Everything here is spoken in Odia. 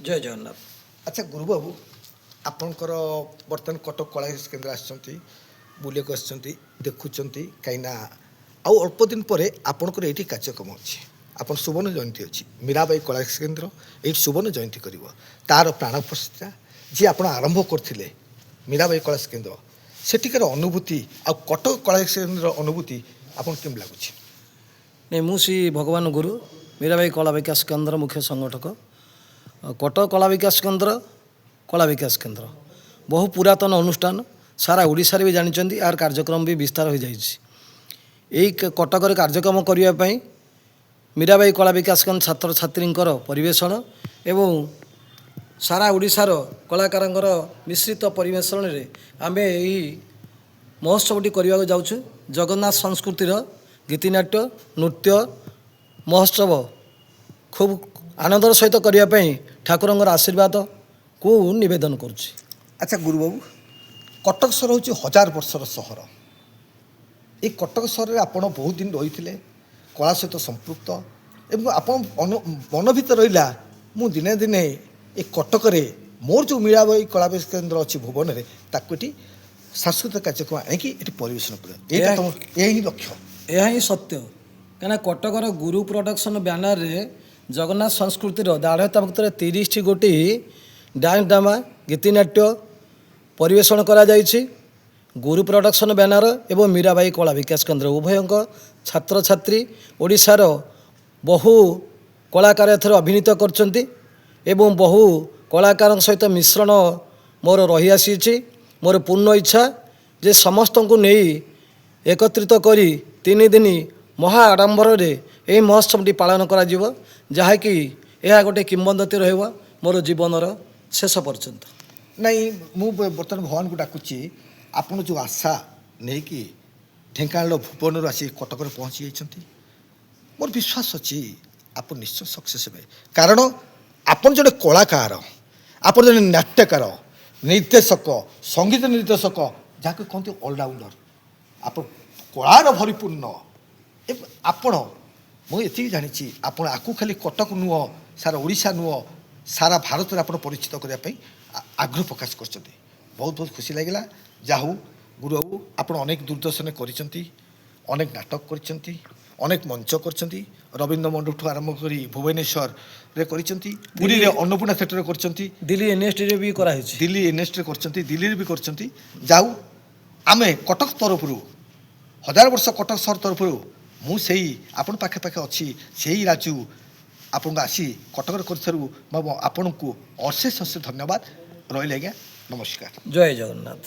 ଜୟ ଜଗନ୍ନାଥ। ଆଚ୍ଛା ଗୁରୁବାବୁ, ଆପଣଙ୍କର ବର୍ତ୍ତମାନ କଟକ କଳା କେନ୍ଦ୍ର ଆସିଛନ୍ତି, ବୁଲିବାକୁ ଆସିଛନ୍ତି, ଦେଖୁଛନ୍ତି, କାହିଁକିନା ଆଉ ଅଳ୍ପ ଦିନ ପରେ ଆପଣଙ୍କର ଏଇଠି କାର୍ଯ୍ୟକ୍ରମ ଅଛି। ଆପଣ ସୁବର୍ଣ୍ଣ ଜୟନ୍ତୀ ଅଛି, ମୀରାବାଇ କଳା କେନ୍ଦ୍ର ଏଇଠି ସୁବର୍ଣ୍ଣ ଜୟନ୍ତୀ କରିବ। ତାର ପ୍ରାଣ ପ୍ରତିଷ୍ଠା ଯିଏ ଆପଣ ଆରମ୍ଭ କରିଥିଲେ ମୀରାବାଇ କଳା କେନ୍ଦ୍ର, ସେଠିକାର ଅନୁଭୂତି ଆଉ କଟକ କଳା କେନ୍ଦ୍ରର ଅନୁଭୂତି ଆପଣ କେମିତି ଲାଗୁଛି? ନାଇଁ, ମୁଁ ଶ୍ରୀ ଭଗବାନ ଗୁରୁ, ମୀରାବାଇ କଳା ବିକାଶ କେନ୍ଦ୍ର ମୁଖ୍ୟ ସଂଗଠକ। କଟକ କଳା ବିକାଶ କେନ୍ଦ୍ର, କଳା ବିକାଶ କେନ୍ଦ୍ର ବହୁ ପୁରାତନ ଅନୁଷ୍ଠାନ, ସାରା ଓଡ଼ିଶାରେ ବି ଜାଣିଛନ୍ତି। ଏହାର କାର୍ଯ୍ୟକ୍ରମ ବି ବିସ୍ତାର ହୋଇଯାଇଛି। ଏଇ କଟକରେ କାର୍ଯ୍ୟକ୍ରମ କରିବା ପାଇଁ ମୀରାବାଇ କଳା ବିକାଶ କେନ୍ଦ୍ର ଛାତ୍ରଛାତ୍ରୀଙ୍କର ପରିବେଷଣ ଏବଂ ସାରା ଓଡ଼ିଶାର କଳାକାରଙ୍କର ମିଶ୍ରିତ ପରିବେଷଣରେ ଆମେ ଏହି ମହୋତ୍ସବଟି କରିବାକୁ ଯାଉଛୁ। ଜଗନ୍ନାଥ ସଂସ୍କୃତିର ଗୀତିନାଟ୍ୟ ନୃତ୍ୟ ମହୋତ୍ସବ ଖୁବ୍ ଆନନ୍ଦର ସହିତ କରିବା ପାଇଁ ଠାକୁରଙ୍କର ଆଶୀର୍ବାଦକୁ ନିବେଦନ କରୁଛି। ଆଚ୍ଛା ଗୁରୁବାବୁ, କଟକ ସହର ହେଉଛି ହଜାର ବର୍ଷର ସହର। ଏଇ କଟକ ସହରରେ ଆପଣ ବହୁତ ଦିନ ରହିଥିଲେ, କଳା ସହିତ ସମ୍ପୃକ୍ତ ଏବଂ ଆପଣ ମନ ଭିତରେ ରହିଲା, ମୁଁ ଦିନେ ଦିନେ ଏ କଟକରେ ମୋର ଯେଉଁ ମୀରାବାଇ କଳା ବିକାଶ କେନ୍ଦ୍ର ଅଛି ଭୁବନରେ, ତାକୁ ଏଠି ସାଂସ୍କୃତିକ କାର୍ଯ୍ୟକ୍ରମ ଆଣିକି ଏଠି ପରିବେଷଣ କରିବା, ଏଇଟା ତମ ଏହା ହିଁ ଲକ୍ଷ୍ୟ। ଏହା ହିଁ ସତ୍ୟ, କାହିଁକିନା କଟକର ଗୁରୁ ପ୍ରଡକ୍ସନ୍ ବ୍ୟାନରରେ ଜଗନ୍ନାଥ ସଂସ୍କୃତିର ଦାଢ଼ତା ଭକ୍ତରେ 30ଟି ଗୋଟି ଡ୍ୟାନ୍ସ ଡ୍ରାମା ଗୀତିନାଟ୍ୟ ପରିବେଷଣ କରାଯାଇଛି। ଗୁରୁ ପ୍ରଡକ୍ସନ୍ ବ୍ୟାନର ଏବଂ ମୀରାବାଇ କଳା ବିକାଶ କେନ୍ଦ୍ର ଉଭୟଙ୍କ ଛାତ୍ରଛାତ୍ରୀ, ଓଡ଼ିଶାର ବହୁ କଳାକାର ଏଥିରେ ଅଭିନୀତ କରିଛନ୍ତି ଏବଂ ବହୁ କଳାକାରଙ୍କ ସହିତ ମିଶ୍ରଣ ମୋର ରହିଆସିଛି। ମୋର ପୂର୍ଣ୍ଣ ଇଚ୍ଛା ଯେ ସମସ୍ତଙ୍କୁ ନେଇ ଏକତ୍ରିତ କରି 3 ଦିନ ମହା ଆଡ଼ମ୍ବରରେ ଏହି ମହୋତ୍ସବଟି ପାଳନ କରାଯିବ, ଯାହାକି ଏହା ଗୋଟେ କିମ୍ବଦନ୍ତୀ ରହିବ ମୋର ଜୀବନର ଶେଷ ପର୍ଯ୍ୟନ୍ତ। ନାଇଁ, ମୁଁ ବର୍ତ୍ତମାନ ଭଗବାନଙ୍କୁ ଡାକୁଛି, ଆପଣ ଯେଉଁ ଆଶା ନେଇକି ଢେଙ୍କାନାଳ ଭୁବନରୁ ଆସି କଟକରେ ପହଞ୍ଚି ଯାଇଛନ୍ତି, ମୋର ବିଶ୍ୱାସ ଅଛି ଆପଣ ନିଶ୍ଚୟ ସକ୍ସେସ୍ ହେବେ। କାରଣ ଆପଣ ଜଣେ କଳାକାର, ଆପଣ ଜଣେ ନାଟ୍ୟକାର, ନିର୍ଦ୍ଦେଶକ, ସଙ୍ଗୀତ ନିର୍ଦ୍ଦେଶକ, ଯାହାକୁ କହନ୍ତି ଅଲରାଉଣ୍ଡର। ଆପଣ କଳାର ଭରିପୂର୍ଣ୍ଣ ଏବଂ ଆପଣ, ମୁଁ ଏତିକି ଜାଣିଛି, ଆପଣ ଆକୁ ଖାଲି କଟକ ନୁହଁ, ସାରା ଓଡ଼ିଶା ନୁହଁ, ସାରା ଭାରତରେ ଆପଣ ପରିଚିତ କରିବା ପାଇଁ ଆଗ୍ରହ ପ୍ରକାଶ କରିଛନ୍ତି। ବହୁତ ବହୁତ ଖୁସି ଲାଗିଲା। ଯାହା ହଉ ଗୁରୁବାବୁ, ଆପଣ ଅନେକ ଦୂରଦର୍ଶନ କରିଛନ୍ତି, ଅନେକ ନାଟକ କରିଛନ୍ତି, ଅନେକ ମଞ୍ଚ କରିଛନ୍ତି। ରବୀନ୍ଦ୍ର ମଣ୍ଡପଠୁ ଆରମ୍ଭ କରି ଭୁବନେଶ୍ୱରରେ କରିଛନ୍ତି, ପୁରୀରେ ଅନ୍ନପୂର୍ଣ୍ଣା ଥିଏଟରରେ କରିଛନ୍ତି। ଦିଲ୍ଲୀ ଏନ୍ଏସ୍ଡିରେ ବି କରାହେଇଛି। ଦିଲ୍ଲୀ ଏନ୍ଏସ୍ଡିରେ କରିଛନ୍ତି, ଦିଲ୍ଲୀରେ ବି କରିଛନ୍ତି। ଯାଉ, ଆମେ କଟକ ତରଫରୁ, ହଜାର ବର୍ଷ କଟକ ସହର ତରଫରୁ ମୁଁ ସେଇ ଆପଣ ପାଖେ ପାଖେ ଅଛି ସେଇ ରାଜୁ, ଆପଣଙ୍କୁ ଆସି କଟକରେ କରିଥିବାରୁ ମୁଁ ଆପଣଙ୍କୁ ଅଶେଷ ଅଶେଷ ଧନ୍ୟବାଦ ରହିଲେ ଆଜ୍ଞା। ନମସ୍କାର। ଜୟ ଜଗନ୍ନାଥ।